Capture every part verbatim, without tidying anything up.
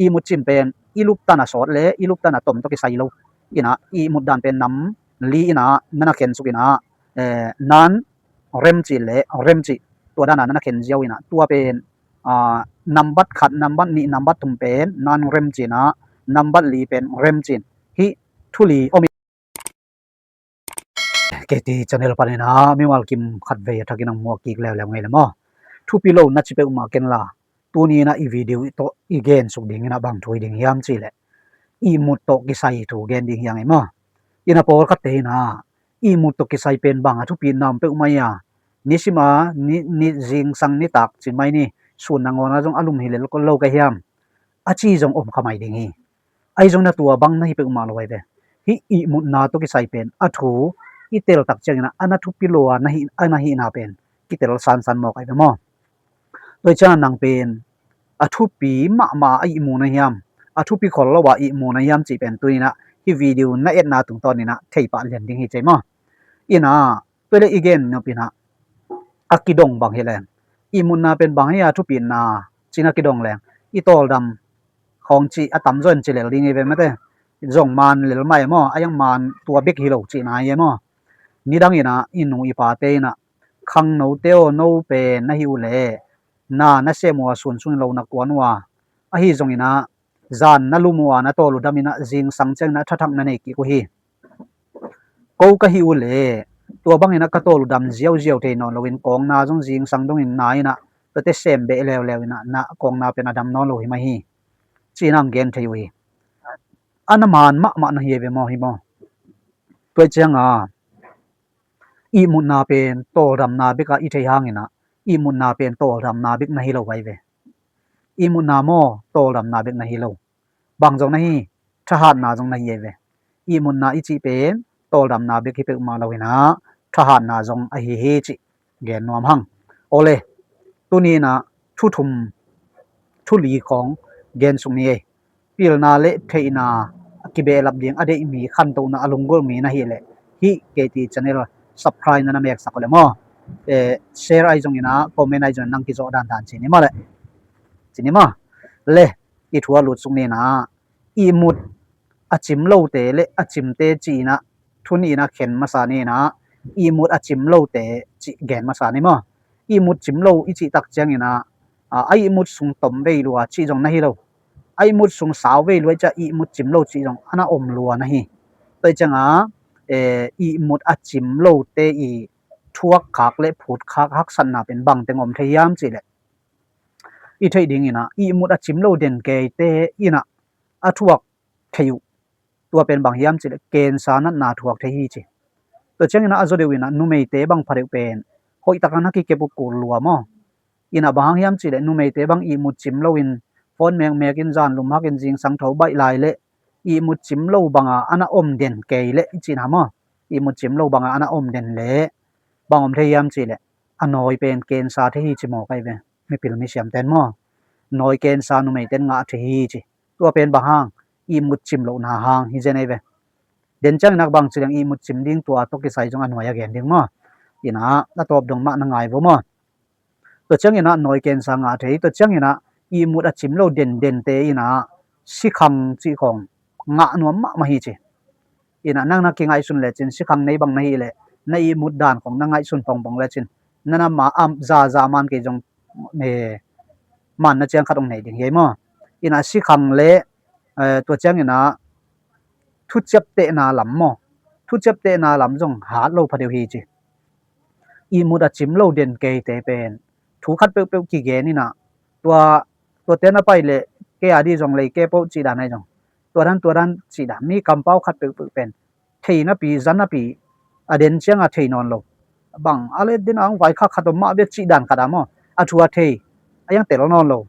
Ihmut cim pen i luptan a sawt le i luptan a tom tawh kisai lo. Ina ihmut dan pen nam li ina na na khen suk ina, eh, nan rem cih le rem cih tua dan a na na khen ziau ina tua pen, ah, nambat khat, nambat nih, nambat thum pen nan rem cih ina, nambat li pen rem cih. Hih thu li om K T channel panin ah mimal kim khat vei a thakin ang muak kik leuleu ngei le maw. Thupi lo na ci peuhmah ken la, tuni in ah i video i tawh i gen suk ding in ah bang thu hi ding hiam cih leh, ihmut tawh kisai thu gen ding hi a ngei maw. Ina pawlkhatte in ah ihmut tawh kisai pen bang a thupitna om peuhmah hi a, nisim a ni, ni zingsang nitak cin mai ni, sun nangawn a zong a lum hi lel lo ka hiam, a ci zong om kha mai ding hi. Ahi zongin a tua bang na hi peuhmah lo ahi ve. Hih ihmutna tawh kisai pen a thu i tel tak ciangin ah a na thupi lo a na hih, a na hihna pen kitel sansan mawk ahi ve maw. Tua hi ciangin nang pen a thupi mahmah a ihmu na hiam, a thupi khol lo a ihmu na hiam cih pen tuni in ah hih video na etna tungtawnin ah theipah lian ding hi ci maw. Ina tua le i gen nop in ah a kidong bang hi leng, ihmutna pen bang hi a thupitna cin a kidong leng, i tawldam khawng cih a tamzaw in ci lel ding hi ve mate. Zong maan lel mah e maw, a iang maan tua bek hi lo cihna hi e maw. Nidang in ah i nu i pate in ah khangnote aw, no pen na hi uh leh na na sem uh a, sun sungin lo na kuan uh a, ahi zongin ah zan na lum uh a, na tawl uh dam in ah zingsang ciangin ah thathak na nei kik uh hi. Ko ka hi uh leh tua bangin ah ka tawl uh dam ziauziau thei nawn loin kawngna zong zingsang dongin na in ah tuate sem beh leuleu in ah na kawngna pen a dam nawn lo hi mah hi, ci-in ah ang gen thei uh hi. A na maan mahmah na hi ve maw, hi maw. Tua hi ciangin ah ihmutna pen tawldamna bek a i theih hangin ah ihmutna pen tawldamna bek na hi lo ahi ve. Ihmutna maw tawldamna bek na hi lo. Bang zong na hi, thahatna zong na hi ahi ve. Ihmutna i cih pen tawldamna bek hi peuhmah lo in ah thahatna zong ahi hi cih gen nuam hang. Awle, tuni in ah thu thum, thu li khawng gen suk ni ei. Pilna le theihna a kibehlap ding a deih mi, khantohna a lunggulh mi na hi leh hih K T channel subscribe na na meksak uh leh maw, eh, share ahi zongin ah comment ahi zongin nang kizawh dandan ci ni maw le. Ci ni maw. Le i thu a lut suk ni in ah ihmut a cim lote le a cimte ci in ah thu nih in ah khen masa ni in ah ihmut a cim lote cih gen masa ni maw. Ihmut cim lo i cih tak ciangin ah, a, a ihmut sung tom vei lua cih zong na hi lo. A ihmut sung sau vei lua i cih a ihmut cim lo cih zong a na om lua na hi. Tua hi ciangin ah, eh, ihmut a cim lote i thuak khak le phut khak haksatna pen bang teng om thei hiam cih leh, i theih dingin ah ihmut a cim lo den keite in ah a thuak thei uh. Tua pen bang hiam cih leh cancer natna thuak thei hi ci. Tua ciangin ah a zaw deuh in ah numeite bang pha deuh pen hoih takin na kikep uh kul lua maw. In ah bang hang hiam cih leh numeite bang ihmut cim loin phone mekmek in, zan lum hak in, zingsang tho baih lai leh ihmut cim lo banga a na om den kei leh i cihna maw. Ihmut cim lo banga a na om den leh bang om thei hiam cih leh a nawi pen cancer thei hi ci mawk ahi ve. Mipil misiamten maw, nawi cancer numeiten ngah thei hi ci. Tua pen bang hang, ihmut cim lohna hang hi zen ahi ve. Den ciangin ah bang ci leng ihmut cim ding, tua tawh kisai zong a nuai a gen ding maw. In ah a tawp dong mah na ngai vo maw. Tua ciangin ah nawi cancer ngah thei, tua ciangin ah ihmut a cim lo dendente in ah sikhang cih khawng ngah nuam mahmah hi ci. In ah nang na kingaihsun lecin, sikhang nei bang na hih leh na ihmut dan khawng na ngaihsun pongpong lecin, na na ma am zaza man kei zong, eh, manna ciang khat hong nei ding hi ei maw. In ah sikhang le, eh, tua ciangin ah thuciaptehna lam maw, thuciaptehna lam zong hat lo pha deuh hi ci. Ihmut a cim lo den keite pen thu khat peuhpeuh kigen in ah, tua, tuate na pai leh kei a dih zong lei kei peuh cih dan ahi zong, tua dan, tua dan cih dan, mi kampau khat peuhpeuh pen thei napi, zan napi, a den ciangin thei nawn lo. Bang a let den ang vaikhak khat om mah bek cih dan khat a maw, a thu a thei a iang tel nawn lo.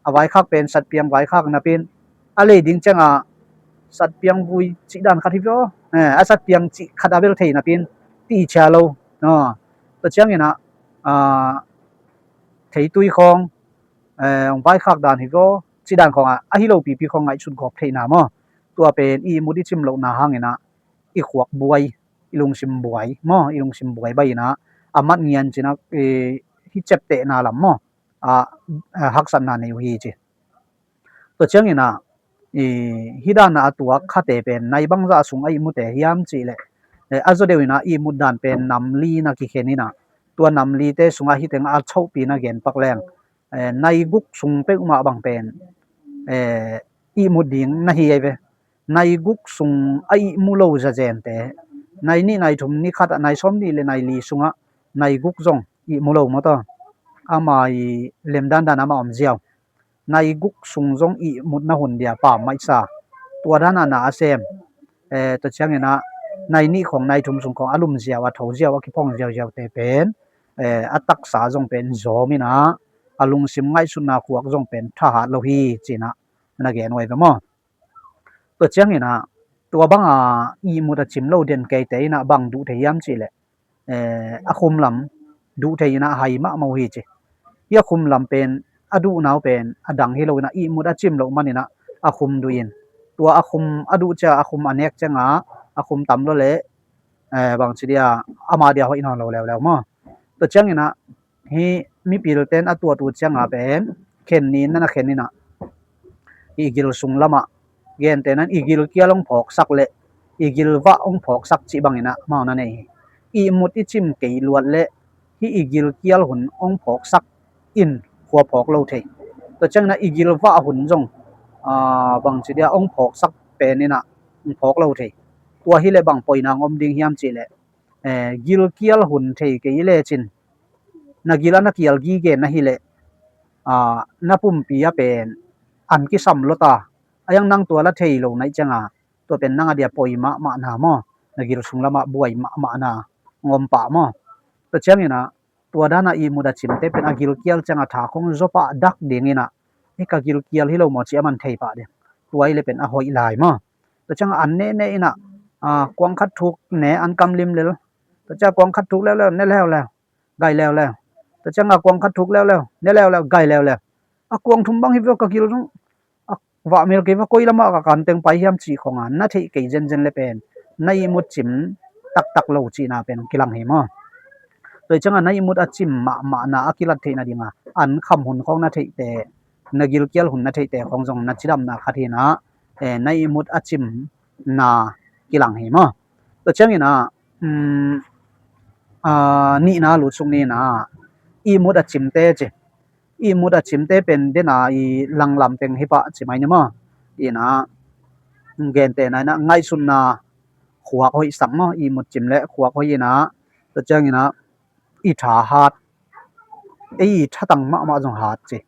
A vaikhak pen satpiang vaikhak napin a lei ding ciangin satpiang vui cih dan khat hi ve aw. Eh, a satpiang cih khat a bel thei napin ti cia lo. Tua ciangin ah, ah, theitui khawng, eh, hong vaikhak dan hi ve aw, cih dan khawng ah, a hi lo pipi khawng ngaihsut gawp theihna maw. Tua pen ihmut i cim lohna hangin ah i khuak buai, i lungsim buai maw, i lungsim buai baih in ah a mat ngian cin ah, eh, hi ciaptehna lam maw, a, a haksatna nei uh hi ci. Tua ciangin ah, i, hih dan a a tuak khate pen nai bangzah sung a ihmute hiam cih leh, eh, a zaw deuh in ah ihmut dan pen nam li na kikhen in ah, tua nam lite sungah hih teng a chohpi na gen pak leng, eh, nai guk sung peuhmah bang pen, eh, ihmut ding na hi ei ve. Nai guk sung a ihmu lo zazente, nai nih, nai thum, ni khat ah, nai sawm nih le nai li sungah nai guk zong ihmu lo maw taw. Ama i lemdan dan ama om ziau. Nai guk sung zong ihmutna hun dia pammaih sa. Tua dan a na a sem. Eh, tua ciangin ah nai nih khong, nai thum sung khong a lum ziau, a tho ziau, a kiphong ziauziaute pen, eh, a taksa zong pen zawm in ah, a lungsim ngaihsutna khuak zong pen thahat lo hi ci-in ah na gen uh ei ve maw. Tua ciangin ah tua bang a ihmut a cim lo den keite in ah bang duh thei hiam cih leh, eh, a khum lam duh thei in ah hai mahmah uh hi ci. Hih a khum lam pen a duhna uh pen a dang hi lo in ah, ihmut a cim loh man in ah a khum duh in, tua a khum a duh ciang, a khum a nek ciang ah a khum tam lua leh, eh, bangci dia, ama dia hoih nawn lo leuleu maw. Tua ciangin ah hih mipilten a tuat uh ciang a pen khen ni in na na khen in ah, i gil sung lamah, gentehna in i gilkial hong phawksak leh i gilvah hong phawksak cih bangin ah amau na nei hi. Ihmut i cim kei luat leh hih i gilkial hun hong phawksak in khua phawk lo thei. Tua ciangin ah i gilvah hun zong, ah, bangci dia, hong phawksak pen in ah hong phawk lo thei. Tua hi leh bang poina hong om ding hiam cih leh, eh, gilkial hun thei kei lecin, na gil a na kial gige na hi leh, ah, na pumpi a pen an kisam lua ta, a iang nang tua la thei lo na hih ciang a, tua pen nang a dia poi mahmah na maw, na gil sung lamah buai mahmah na hong om pah maw. Tua ciangin ah tua dan a ihmut a cimte pen a gilkial ciang a tha khong zaw pah dak ding in ah, hih ka gilkial hi lo maw ci a man thei pah ding. Tua hi leh pen a hoih lai maw. Tua ciang a an ne ne in ah, ah, kuang khat thuk ne, an kam lim lel. Tua ciang a kuang khat thuk leuleu, ne leuleu, gai leuleu. Tua ciang a kuang khat thuk leuleu, ne leuleu, gai leuleu. A kuang thum bang hi ve aw, ka gil zong a vah mel kei ve aw, koi lamah ka kan teng pai hiam cih khong a na theih kei zenzen leh pen na ihmut cim taktak lo cihna pen kilang hi maw. Tua ciang a na ihmut a cim mahmahna a kilat theih nading a an kham hun khong na theihte, na gilkial hun na theihte khong zong na cidamna khat hi in ah, eh, na ihmut a cimna kilang hi maw. Tua ciangin ah, um, ah, nihna lut suk ni in ah, ihmut a cimte ci. Ihmut a cimte pen den a i langlam teng hi pah ci mai ni maw. In ah, gentehna in ah ngaihsutna khuak hoih sak maw, ihmut cim leh khuak hoih in ah, tua ciangin ah i tha hat, ei i thatang mahmah zong hat ci.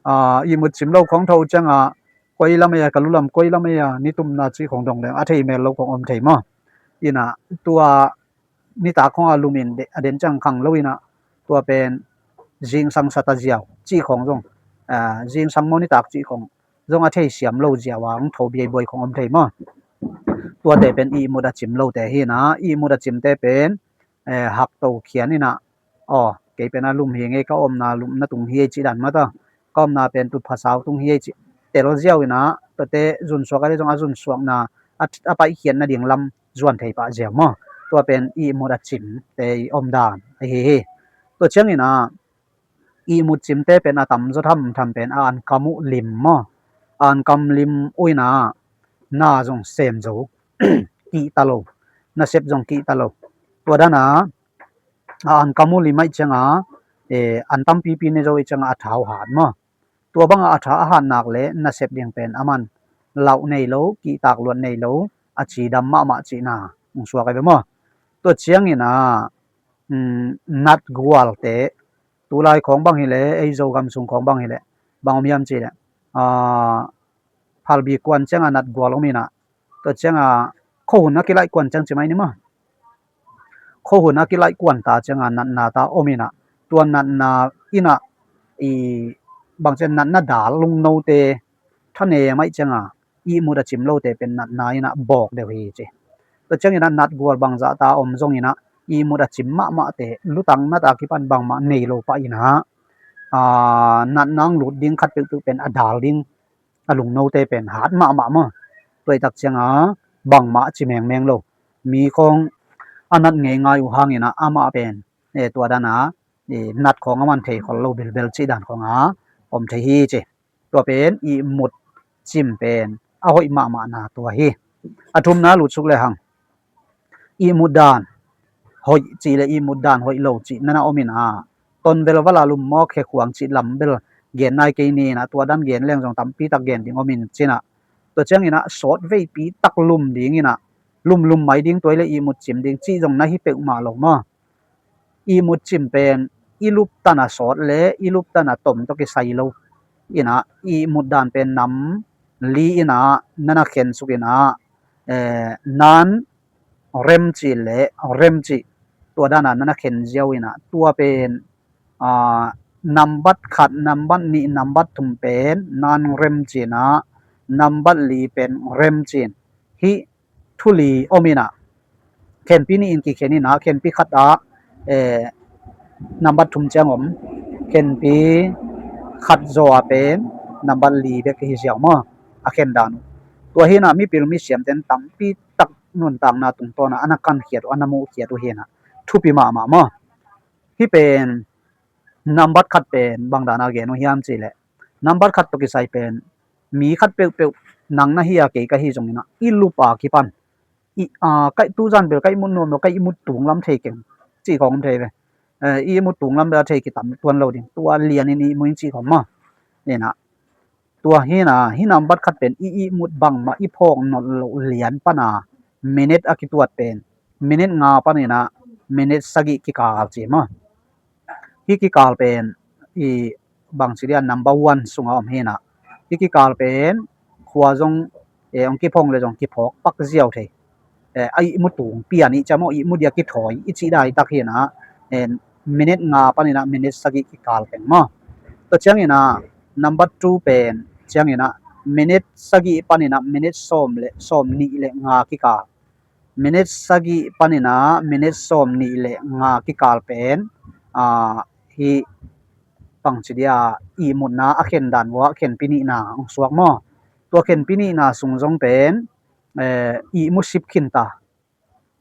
Ah, ihmut cim lo khong tho ciang a, koi lam ei a, ka lu lam koi lam ei a, nitumna cih khong dong leng a thei mel lo khong om thei maw. In ah tua nitak khong a lum in de-, a den ciang khang lo in ah, tua pen zingsang sa ta ziau cih khong zong, ah, zingsang maw nitak cih khong zong a thei siam lo ziau a hong tho biaibuai khong om thei maw. Tuate pen ihmut a cim lote hi in ah, ihmut a cimte pen, eh, hak to khian in ah, aw, kei pen a lum hi ngei, ka omna lum na tung hi ei cih dan maw taw. Ka omna pen tutphah sau tung hi ei cih tel ziau in ah, tuate zunsuak a leh zong a zunsuakna a, a paihkhiat nading lam zuan thei pah ziau maw. Tua pen ihmut a cimte i omdan ahi hi. Tua ciangin ah ihmut cimte pen a tamzaw thamtham pen a an kam uh lim maw. A an kam lim uh in ah na zong sem zo, kihta lo, nasep zong kihta lo. Tua dan a, a an kam uh lim ahih ciang a, eh, an tampipi ne zo ahih ciang a a tha uh hat maw. Tua bang a a tha a hat nak leh nasep ding pen a man lauh nei lo, kihtak luat nei lo, a cidam mahmah cihna hong suak ahi ve maw. Tua ciangin ah, um, natgualte, tulai khong bang hi leh, ei Zogam sung khong bang hi leh, bang om hiam cih leh, ah, phalbi kuan ciang a natgual om in ah, tua ciang a khuahun a kilaih kuan ciang ci mai ni maw. Khuahun a kilaih kuan ta ciang a natna ta om in ah, tua natna in ah, i, bang ciang natna dal lungnote thanem ahih ciang a, ihmut a cim lote pen natna in ah bawk deuh hi ci. Tua ciangin ah natgual bangzah ta om zongin ah ihmut a cim mahmahte lutang nat a kipan bangmah nei lo pah in ah, ah, natna hong lut ding khat peuhpeuh pen a dal ding, a lungnote pen hat mahmah maw. Tua ahih tak ciang a bangmah a ci mengmeng lo. Mi khong a nat ngeingai uh hangin ah amah pen, eh, tua dan a, eh, nat khong a man thei khol lo bilbel cih dan khong a om thei hi ci. Tua pen ihmut cim pen a hoih mahmahna tua hi. A thumna lutsuk le hang, ihmut dan hoih cih le ihmut dan hoih lo cih nana om in ah, ton bel vala lum maw, khekhuang cih lam bel gen nai kei ni in ah, tua dan gen leng zong tampi tak gen ding om in cin ah, tua ciangin ah sawt veipi tak lum ding in ah, lum lum mai ding, tua i le ihmut cim ding cih zong na hi peuhmah lo maw. Ihmut cim pen i lup tan a sawt le i lup tan a tom tawh kisai lo in ah, ihmut dan pen nam li in ah nana khensuk in ah, eh, nan rem cih le rem cih, tua dan a nana khen ziau in ah, tua pen ah, nambat khat, nambat nih, nambat thum pen nan rem cih in ah, nambat li pen rem cih in, hih thu li om in ah, khenpi nih in kikhen in ah, khenpi khat ah, eh, nambat thum ciang om, khenpi khat zaw ah pen nambat li bek hi ziau maw, a khen dan uh. Tua hi in ah mipil misiam ten tampi tak nuntakna tungtawn ah ana kankhiat uh, ana muhkhiat uh hi in ah, thupi mahmah maw. Hih pen nambat khat pen bang dan a gen uh hiam cih leh, nambat khat tawh kisai pen mi khat peuhpeuh, nang na hi a, kei ka hi zong in ah, i lup a kipan, i, a, ka, tu zan bel ka ihmut nuam lo, ka ihmut tung lam thei keng cih khawng om thei ve. Eh, i ihmut tung lam bel a thei kitam tuan lo ding, tua lian in ihmut in cih khawng maw. Ni in ah, tua hi in ah, hih nambat khat pen i ihmut bangmah i phawk nolh loh lian pan a minute a kituat pen, minute nga pan in ah minute sagih kikal ci maw. Hih kikal pen i bangci dia number one sungah om hi in ah, hih kikal pen khua zong, eh, hong kiphong le zong kiphawk pak ziau thei. Eh, a ihmu tung pian i cih maw, ihmu dia kithawi i cih daitak hi in ah, eh, minute nga pan in ah minute sagih kikal teng maw. Tua ciangin ah number two pen ciangin ah minute sagih pan in ah minute sawm le, sawm nih le nga kikal. Minute sagih pan in ah minute sawm nih le nga kikal pen, ah, hih bangci dia ihmutna a khen dan uh ah khenpi nihna hong suak maw. Tua khenpi nihna sung zong pen, eh, ihmu sip khin ta.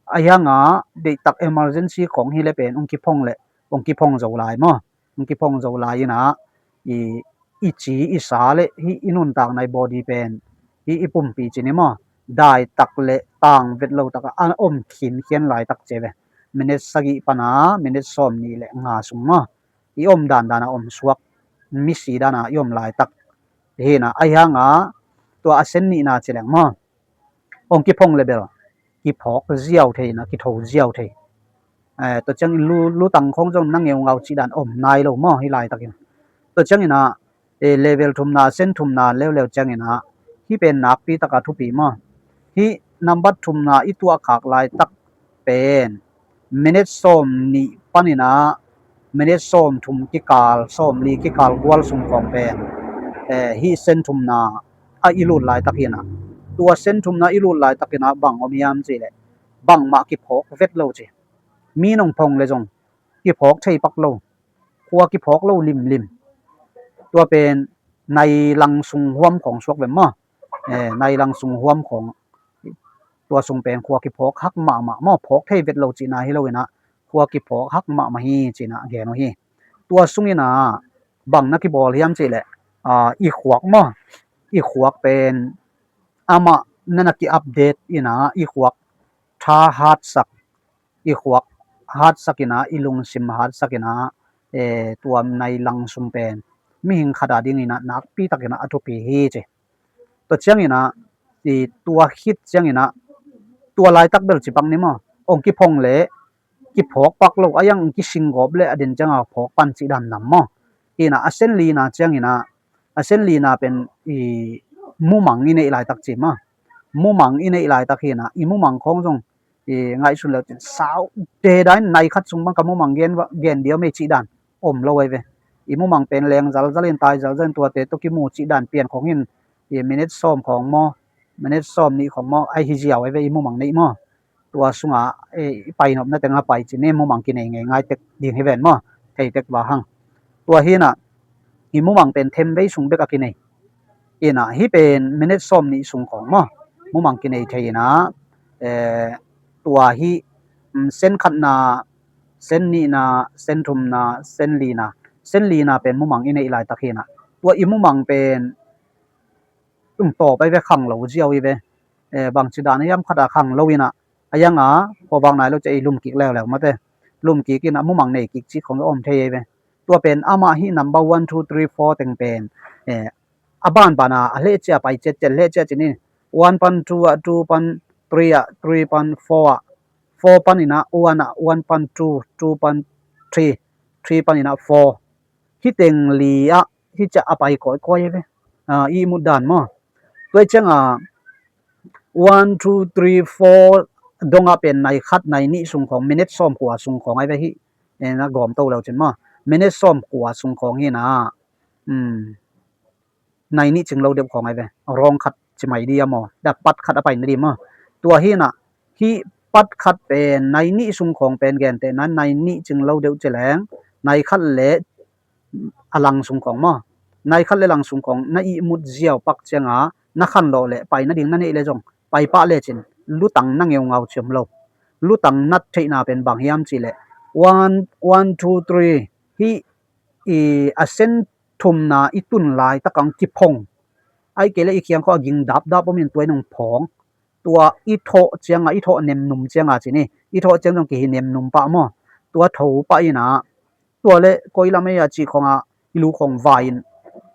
Ahi hang ah deihtak emergency khawng hi le pen hong kiphong le, hong kiphong zo lai maw. Hong kiphong zo lai in ah i, i ci i sa le hih i nuntakna i body pen, hih i pumpi ci ni maw, daitak le tang vet lo tak a, a om khinkhian laitak ci ve. Minute sagih pan a minute sawm nih le nga sung maw, i om dandan a om suak, misi dan a i om laitak hi in ah. Ahi hang ah tua a sen nihna ci leng maw, hong kiphong le bel kiphawk ziau thei in ah, kitho ziau thei. Eh, tua ciangin lu, lutang khawng zong na ngeungau cih dan om nai lo maw hih laitakin. Tua ciangin ah, eh, level thumna, sen thumna leuleu ciangin ah, hih pen nakpi tak a thupi maw. Hih nambat thumna i tuahkhak laitak pen minute sawm nih pan in ah minute sawm thum kikal, sawm li kikal gual sung khawng pen, eh, hih sen thumna a i lut laitak hi in ah, tua sen thumna i lut laitak in ah bang om hiam cih leh, bangmah kiphawk vet lo ci. Mi nong phong le zong kiphawk thei pak lo, khua kiphawk lo limlim. Tua pen nai lang sung huam khawng suak ve maw. Eh, nai lang sung huam khawng, tua sung pen khua kiphawk hak mahmah maw, phawk thei vet lo cihna hi lo in ah, khua kiphawk hak mahmah hi cih in ah gen uh hi. Tua sung in ah bang na kibawl hiam cih leh, ah, i khuak maw, i khuak pen amah nana ki-update in ah, i khuak tha hatsak, i khuak hatsak in ah, i lungsim hatsak in ah, eh, tua nai lang sung pen mihing khat a ding in ah nakpi tak in ah a thupi hi ci. Tua ciangin ah, i tua khit ciangin ah, tua laitak bel ci pak ni maw, hong kiphong le kiphawk pak lo, a yang hong kising gawp le a den ciang a phawk pan cih dan nam maw. Hi in ah a sen lina ciangin ah, a sen lina pen i mumang i neih laitak ci maw. Mumang i neih laitak hi in ah, i mumang khawng zong i ngaihsun le cin sau, te dan nai khat sung bang ka mumang gen, gen diam ei cih dan om lo ai ve. I mumang pen leng zalzal in, tai zalzal in, tuate tawh kimu cih dan pian khawng hin, i minute sawm khawng maw, minute sawm nih khawng maw, ai hi ziau ai ve i mumang neih maw. Tua sungah, eh, i painopna tengah pai cin i mumang kinei ngeingai tek ding hi ven maw, thei tek va hang. Tua hi in ah i mumang pen them vei sung bek a kinei. In ah hih pen minute sawm nih sung khawng maw, mumang kinei thei in ah, eh, tua hih, mm, sen khatna, sen nihna, sen thumna, sen lina, sen lina pen mumang i neih laitak hi in ah, tua i mumang pen tung tawp ai ve, khang lo ziau i ve. Bangci dan a hiam khat a khang lo inah a hiang a khuavak nai lo cia i lum kik leuleu mate. Lum kik inah mumang nei kik cih khong om thei ai ve. Tua pen amah hih number one, two, three, four teng pen a banban a a hlehcia pai ciatciat, hlehcia cin in one pan two ah, two pan three ah, three pan four ah, four pan inah one ah, one pan two, two pan three, three pan inah four. Hih teng li ah hih ciah a pai kawikawi ai ve. I ihmut dan maw? Tua i cianga one, two, three, four dongah pen nai khat, nai nih sung khawng, minute sawmkua sung khawng ai ve hih. Na gawm to lo cin maw? Minute sawmkua sung khawng hi na. Nai nih cing lo deuh khawng ai ve. Rawng khat ci mai di a maw? Da pat khat a pai na di maw? Tua hi na, hih pat khat pen nai nih sung khawng pen gentehna nai nih cing lo deuh ci leng nai khat le a lang sung khawng maw? Nai khat le lang sung khawng na ihmut ziau pak cianga na khan lawh le pai nading na neih le zong pai pah lecin lutang na ngeungau ciam lo. Lutang nat theihna pen bang hiam cih leh one, one, two, three hih i a sen thumna i tun laitak ang kiphong. Ai kei le i khiang khawh a ging dapdap om in tua in hong phawng. Tua i thawh cianga, i thawh nemnum cianga cin i, i thawh ciang zong kihi nemnum pah maw? Tua tho pah inah tua le koi lam ei a cih khawngah i lu khawng vai in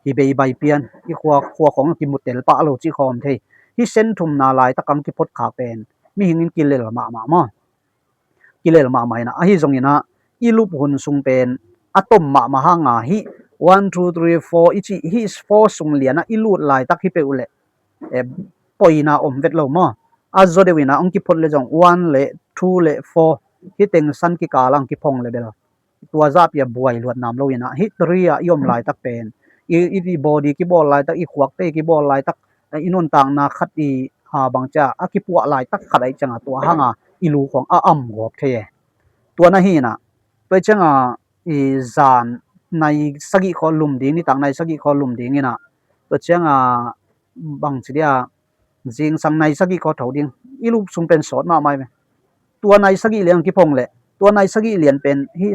hi beibai pian, i khua, khua khawng kimutel pah lo cih khawng om thei. Hih sen thumna laitak ang kiphot khak pen mihing in kilel mahmah maw? Kilel mahmah inah ahi zonginah i lup hun sung pen a tom mahmah hanga hih one, two, three, four i cih hih four sung lianah i lut laitak hi peuh leh poina om vet lo maw? A zaw deuh inah hong kiphot le zong one le two le four hih teng san kikal ang kiphong le bel tua zahpi a buai luat nam lo inah hih three ah i om laitak pen i, i, i body kibawl laitak, i khuakte kibawl laitak, i nuntakna khat i bangcia a kipuah laitak khat aih cianga tua hanga i lu khawng a am gawp thei e. Tua na hi inah tua i cianga i zan nai sagih khawh lum ding, nitak nai sagih khawh lum ding inah tua cianga bangci dia zingsang nai sagih khawh tho ding i lup sung pen sawt mahmah ai ve. Tua nai sagih lian ang kiphong leh tua nai sagih lian pen hih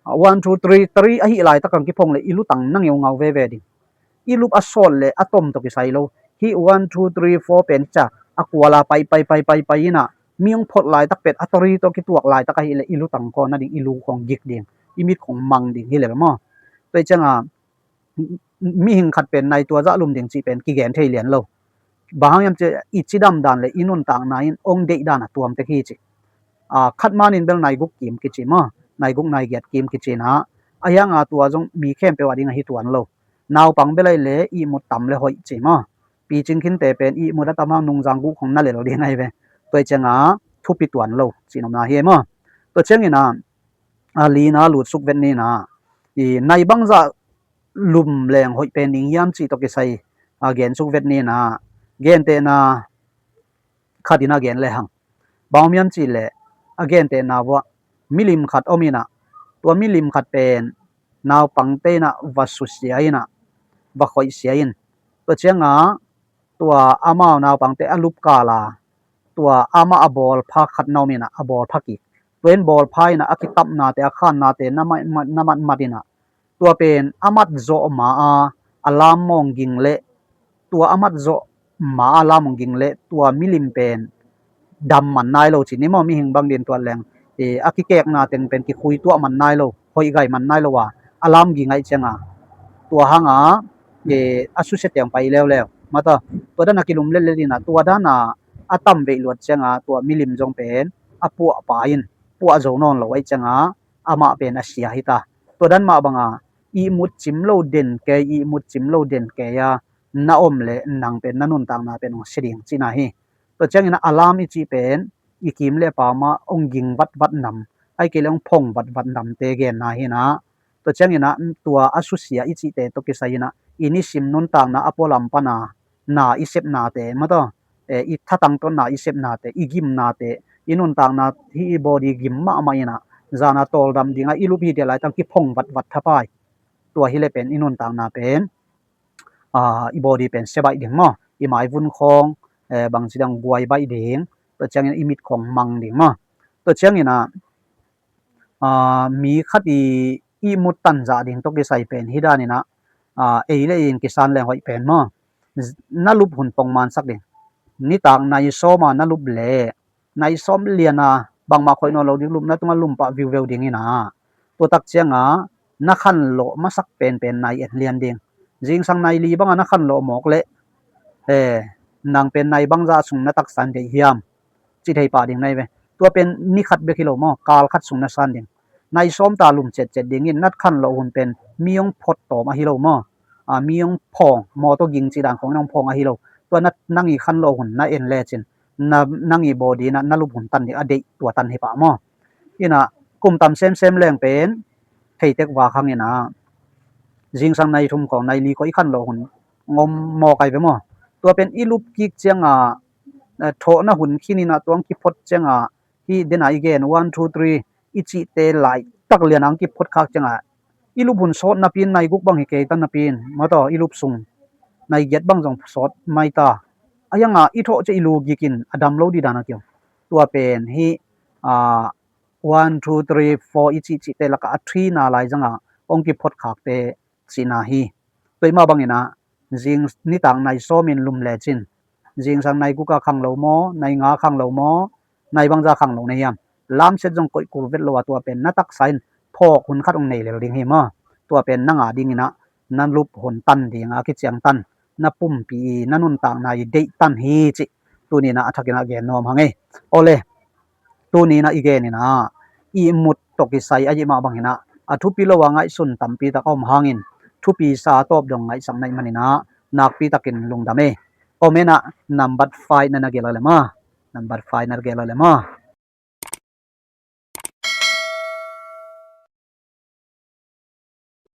one, two, three, three ahi laitak ang kiphong leh i lutang na ngeungau veve ding. I lup a sawt le a tom tawh kisai lo. Hih one, two, three, four pen cia a kuala pai pai pai pai pai inah mi hong phot laitak pen a three tawh kituak laitak ahih leh i lutang khawng na ding, i lu khawng gik ding, i mit khawng mang ding hi lel maw? Tua i cianga mihing khat pen nai tua zah lum ding cih pen kigen thei lian lo. Bang hang hiam cih i cidam dan le i nuntakna in hong deih dan a tuam tek hi ci. Khat manin bel nai guk kim kici maw? Nai guk nai giat kim kici inah a hianga tua zong mi khempeuh a ding ahi tuan lo. Naupang bel ai le ihmut tam le hoih ci maw? Picing khinte pen ihmut a tam hang nungzang guh khong na lel ding ai ve. Tua i cianga thupi tuan lo ci nopna hi maw? Tua ciangina a lina lutsuk vet nina i nai bangzah lum leng hoih pen ding hiam cih tawh kisai a gensuk vet nina gentehna khatin a gen le hang. Bang om hiam cih leh a gentehna vuah milim khat om inah tua milim khat pen naupangte inah va susia inah va khoihsia in tua cianga tua amau naupangte a lupkala tua amah a bawlpha khat na om inah a bawlpha kik tua in bawlpha inah a kitapnate a khannate na matmat inah tua pen a mat zawh ma a a lam mawng ging leh tua a mat zawh ma a lam mawng ging leh tua milim pen dam man nai lo ci ni maw? Mihing bang din tuat leng a kikekna teng pen kikhui tuah man nai lo, hoih gai man nai lo a a lam ging aih cianga tua hanga a susia tiang pai leuleu mata tua dana kilum letlet inah tua dana a tam veih luat cianga tua milim zong pen a puahpa in puah zo nawn lo aih cianga amah pen a sia hita. Tua dan mah banga ihmut cim lo den kei, ihmut cim lo den kei a na om le nang pen na nuntakna pen hong sia ding cihna hi. Tua ciangina a lam i cih pen i kim le pama hong ging vatvat nam ai kei le hong phong vatvat namte genna hina. Tua ciangina tua a susia i cihte tawh kisai inah i nisim nuntakna a pualam pana na i sepnate mataw i thatang tawh na i sepnate i gimnate i nuntakna hi i body gim mahmah inah zana tawldam dinga i lup hi dia laitang kiphong vatvat thapai. Tua hi le pen i nuntakna pen i body pen sia baih ding maw? I maivun khawng bangci dang buai baih ding. Tua ciangin i mit khawng mang ding maw? Tua ciangina mi khat i ihmut tanzah ding tawh kisai pen hi daninah ei le ei in kisan leng hoih pen maw? na lup hun pongmansak ding. Nitak nai sawma na lup le nai sawm liana bangmah khoih nawn lo ding lup na tungah lum pah viuveu ding ina, tua tak cianga na khanlawh masak penpen nai en lian ding. Zingsang nai li banga na khanlawh mawk leh, eh, nang pen nai bangzah sung na taksa in deih hiam, ci thei pah ding nai ve. Tua pen ni khat bek hi lo maw, kal khat sung na san ding. Nai sawm ta lum cetcet dingin na khanlawh hun pen mi hong phot tawm ahi lo maw, a, mi hong phawng, mawtaw ging cih dan khawng in hong phawng ahi lo. Tua na, nang i khanlawh hun na en lecin na, nang i body na, na lup hun tan ding a deih tua tan hi pah maw. Ina, kum tam semsem leng pen theitek vak hang ina, zingsang nai thum khawng nai li khawng i khanlawh hun ngom mawk ai ve maw. Tua pen i lup kik cianga, eh, thawhna hun khin ina tua hong kiphot cianga, hi dena i gen one two three i cihte laitak liana hong kiphot khak cianga, i lup hun sawt napi in nai guk bang hi kei ta napi in, mawtaw i lup sung nai giat bang zong sawt mai ta. A hianga i thawh ciah i lu gikin a dam lo dih dan a kiom. Tua pen hi, a, one two three four i cihcihte lakah a three na lai zanga hong kiphot khakte cihna hi. Tua i mah bangina, zing nitak nai sawmin lum lecin, zingsang nai guka khang lo maw, nai nga khang lo maw, nai bangza khang lo na hiam, lamset zong koih kul vet lo a, tua pen na taksa in phawk hun khat hong nei lel ding hi maw. Tua pen nanga dingina na lup hun tan dinga kiciang tan, na pumpi i, na nuntakna i deih tan hi cih tunina a thakina gen nuam hang ei. Awle, tunina i genina i mut tawh kisai a i mah bangina a thupi lo a ngaihsun tampi tak a om hangin thupi sa tawp dong ngaihsak na i manina nakpi takin lungdam ei. Comment ah number five na na gel a le maw. Number five na na gel a le maw.